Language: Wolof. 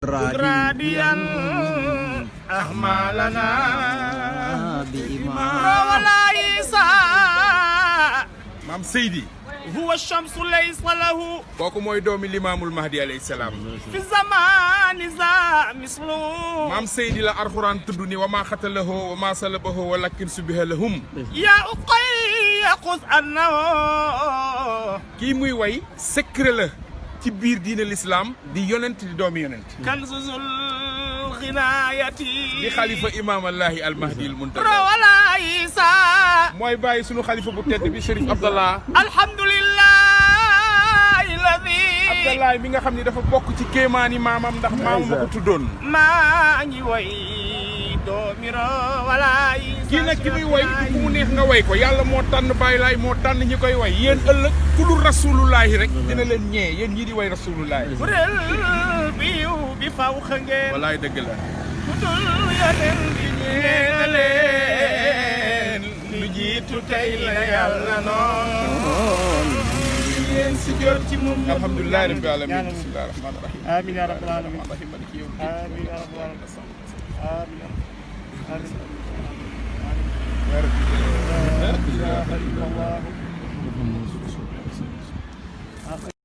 راديا أحمالنا بإمام ولا عيسى maam Seydi هو الشمس ليس له kooku mooy doomi limaamul mahdi alayhi salaam في الزمان ذا مثله maam Seydi la alxuraan tudd ni wa maa xatalahu wa maa salabahu walakin subiha lahum يا أخي خذ أنه kii muy way secret la ci biir diine l'islam di yonent di doomi yonent كنز الغناية di xalifa imaam allahi al mahdi al muntaza ولا عيسى mooy bàyyi sunu xalifa bu tedd bi Chérif Abdallah الحمد لله الذي Abdallah mi nga xam ni dafa bokk ci kéemaani maamam ndax maamam ma ko tuddoon maa ngi way doomiro wala kii nag ki muy way du ku mu neex nga way ko yàlla moo tànn Baay Laay moo tànn ñi koy way yéen ëllëg ku dul rasulullahi rek dina leen ñee yéen ñii di way rasulullahi kuréel bi yiw bi faw xëngeen walaay dëgg la ku dul yeneen bi ñee na leen lu jiitu tey la yàlla noon yéen si jot ci moom alhamdulillahi rabbil alamin bismillahi rahmani rahim amiin yaa rabbal alamin rahim maliki yawmi amiin yaa rabbal alamin amiin amiin din amiin